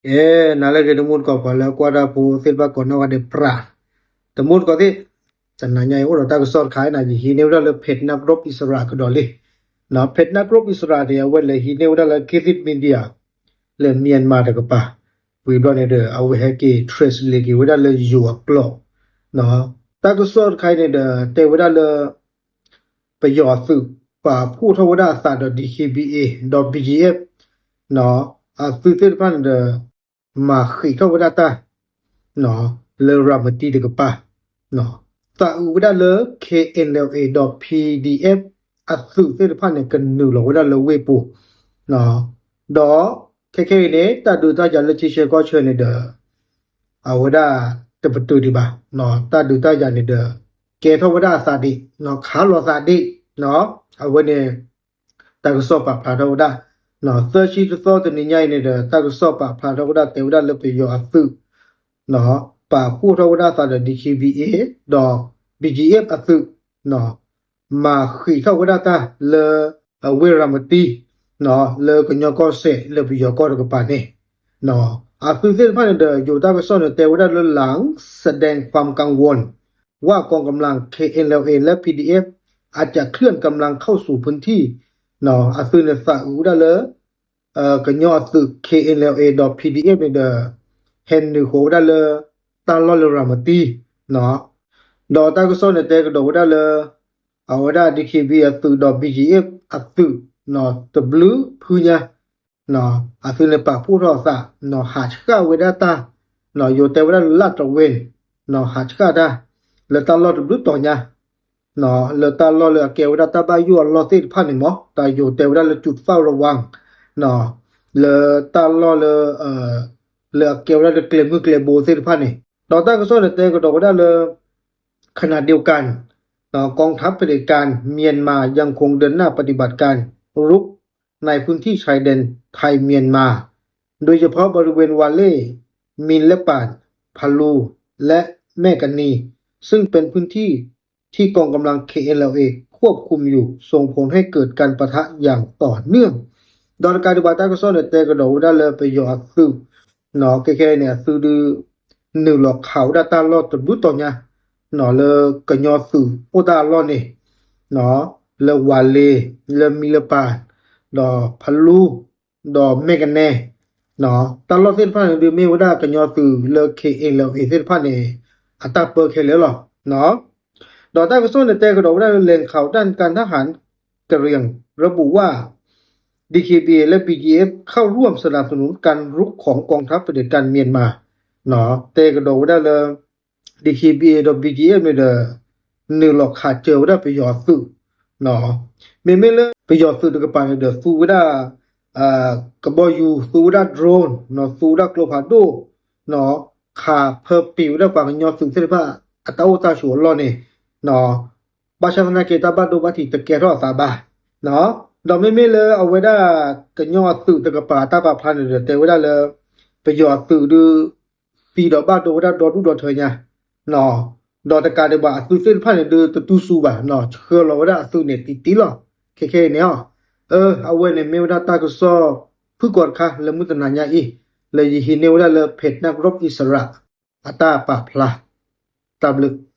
ကဲ, နၤလၢအဂ့ၤ တမူတကိး ပှၤလၢအကွၢ်တၢ်ဖိသ့ၣ်တဖၣ်ကိးနီၢ်ဂၤဒဲး ပြး တမူတကိးသ့ၣ်, တနၤညါအံၤ အိၣ်ဒီးတၢ်ကစီၣ်တခါ ယဟံးန့ၢ်ဝဲဒၣ်လၢ Phedna Group Israel ကဒီးလံ. Phedna Group Israel န့ၣ် အဝဲလဲၤဟံးန့ၢ်ဝဲဒၣ်လၢ Kizit Media လၢ Myanmar တကပၤ, ဝံၤဘျီန့ၣ်ဒီး အဝဲဟဲက့ၤ translate က့ၤဝဲဒၣ်လၢယိၤအကျိာ်, တၢ်ကစီၣ်တခါအံၤန့ၣ်ဒီး တဲဝဲဒၣ်လၢ ပယီၤအသုး ပာ်ဖှိၣ်ထီၣ်ဝဲဒၣ်အသးဒီး DKBA ဒီး BGF အသုးသ့ၣ်တဖၣ်န့ၣ်ဒီး မၤဃံးထီၣ်ဝဲဒၣ်တၢ် လၢရၤမတံတကပၤ, သးအုးဝဲဒၣ်လၢ KNLA ဒီး PDF အသုးသ့ၣ်တဖၣ်န့ၣ် ကနုာ်လီၤဝဲဒၣ်လၢဝ့ၢ်ပူၤ, ဒီးခဲခဲအံၤန့ၣ် တၢ်ဒုးတၢ်ယၤလၢထံဆၢကီၢ်ဆၢန့ၣ်ဒီး အဝဲဒၣ်တပတုာ်ဒံးဘၣ်, တၢ်ဒုးတၢ်ယၤန့ၣ်ဒီး ကဲထီၣ်ဝဲဒၣ်အသးဒံး, ခးလိာ်သးဒံး, အဝဲန့ၣ် တၢ်ကစီၣ်ပာ်ဖျါထီၣ်ဝဲဒၣ်, သၢဆံတသီတနံၤညါအံၤန့ၣ်ဒီး တၢ်ကစီၣ်ပာ်ဖျါထီၣ်ဝဲဒၣ် တဲဝဲဒၣ်လၢပယီၤအသုး ပာ်ဖှိၣ်ထီၣ်ဝဲဒၣ်အသးဒီး DKBA ဒီး BGF အသုး မၤဃံးထီၣ်ဝဲဒၣ်တၢ်လၢ အဝ့ၢ်ရၤမတံ လၢကညီကီၢ်စဲၣ် လၢပယီၤကီၢ်တကပၤန့ၣ်, အသုးသ့ၣ်တဖၣ်န့ၣ်ဒီး ယိၤတၢ်ကစီၣ်န့ၣ် တဲဝဲဒၣ်လၢ หลังแสดงความกังวล ว่า กองกำลัง เคเอ็นแอลเอ และ พีดีเอฟ อาจจะเคลื่อนกำลังเข้าสู่พื้นที่ အသုးန့ၣ်သးအုးဝဲဒၣ်လၢ ကညီအသုး เคเอ็นแอลเอ ဒီး พีดีเอฟ န့ၣ်ဒီး ဟဲနုာ်ဃီၤဝဲဒၣ်လၢ တၢ်လီၢ်လၢရၤမတံ, ဒီးတၢ်ကစီၣ်န့ၣ်တဲကဒီးဝဲဒၣ်လၢ အဝဲဒၣ် DKBA အသုးဒီး BGF အသုး တဘျုးဖုညါ အသုးန့ၣ်ပာ်ဖှိၣ်ထီၣ်အသး ဟးဆှၣ်ဝဲဒၣ်တၢ် ယိၤတဲဝဲဒၣ်လၢလၢ်တဝ့ၣ် ဟးဆှၣ်တၢ် လၢတၢ်လီၢ်တဘျုးတီၤညါ လၢတၢ်လီၢ်လၢအကဲဝဲဒၣ်တၢ်ဘၣ်ယိၣ်အလီၢ်သ့ၣ်တဖၣ်န့ၣ်မ့ၢ် တၢ်ယိၤတဲဝဲဒၣ်လၢ จุดเฝ้าระวัง လၢတၢ်လီၢ်လၢ လၢအကဲဝဲဒၣ်လၢကျဲမုၢ်ကျဲဘိသ့ၣ်တဖၣ်န့ၣ် ဒီးတၢ်ကစီၣ်န့ၣ်တဲကဒီးဝဲဒၣ်လၢ ขณะเดียวกัน กองทัพเผด็จการเมียนมายังคงเดินหน้าปฏิบัติการรุกในพื้นที่ชายแดนไทย-เมียนมา โดยเฉพาะบริเวณวาเล่ มินเลปาน พาลู และแม่กะนี ซึ่งเป็นพื้นที่ที่กองกำลัง เคเอ็นแอลเอ ควบคุมอยู่ ส่งผลให้เกิดการปะทะอย่างต่อเนื่อง ဒီးတကးဒံးဘၣ်တၢ်ကစီၣ်န့ၣ် တဲကဒီးဝဲဒၣ်လၢပယီၤအသုး ခဲခဲအံၤန့ၣ် အသုးဒုး နုာ်လီၤခးဝဲဒၣ်တၢ်လီၢ်တဘျုးတီၤညါ လၢကညီသုးအိၣ်တၢ်အလီၢ်န့ၣ် လၢဝၤလ့ၤ လၢမံလပၤ ဒီးဖလူ ဒီးမဲၢ်ကနဲ တၢ်လီၢ်သ့ၣ်တဖၣ်န့ၣ်ဒုးမ့ၢ်ဝဲဒၣ်ကညီသုးလၢ KNLA သ့ၣ်တဖၣ်န့ၣ် အတၢ်ပၢခဲလၢာ်လီၤ. ဒီးတၢ်ကစီၣ်န့ၣ်တဲကဒီးဝဲဒၣ်လၢ แหล่งข่าวด้านการทหารกะเหรี่ยงระบุว่า ดีเคบีเอ และ บีจีเอฟ เข้าร่วมสนับสนุนการรุกของกองทัพเผด็จการเมียนมา တဲကဒီးဝဲဒၣ်လၢ DKBA ဒီး BGF န့ၣ်ဒီး နုာ်လီၤခးစၢၤဝဲဒၣ်ပယီၤသုး, မ့မ့ၢ်လၢပယီၤသုးတကပၤန့ၣ်ဒီး သူဝဲဒၣ် ကဘီယူၤ, သူဝဲဒၣ် drone, သူဝဲဒၣ်ကျိဖးဒိၣ်, ခးဖၢပံာ်ဝဲဒၣ်ပှၤကညီသုးသ့ၣ်တဖၣ် အတၢ်အိၣ်တၢ်ဆိးအလီၢ်န့ၣ် ဘၣ်ဆၣ်သနာ်က့ တၢ်ဘၣ်ဒိဘၣ်ထံးတကဲထီၣ်အသးဘၣ်. ဒီးမ့မ့ၢ်လၢအဝဲဒၣ်ကညီအသုးတကပၤအတၢ်ပာ်ဖျါန့ၣ်ဒီး တဲဝဲဒၣ်လၢ ပယီၤအသုးဒုး သံဒီးဘၣ်ဒိဝဲဒၣ်ဒီဒူၣ်ဒီထၢညါ, ဒီးတကးဒံးဘၣ်အသုးသ့ၣ်တဖၣ်န့ၣ်ဒုးတတူၢ်စူၤဘၣ်, ဆှၢလီၤဝဲဒၣ်အသုးန့ၣ်တံၢ်တံၢ်လီၤ. ခဲခဲအံၤန့ၣ် အဝဲန့ၣ်မ့ၢ်ဝဲဒၣ်တၢ်ကစီၣ်ဖုၣ်ကိာ်တခါလၢမုၢ်တနၤညါအံၤ လၢယဟံးန့ၢ်ဝဲဒၣ်လၢ Phedna Group Israel အတၢ်ပာ်ဖျါ, တၢ်ဘျုး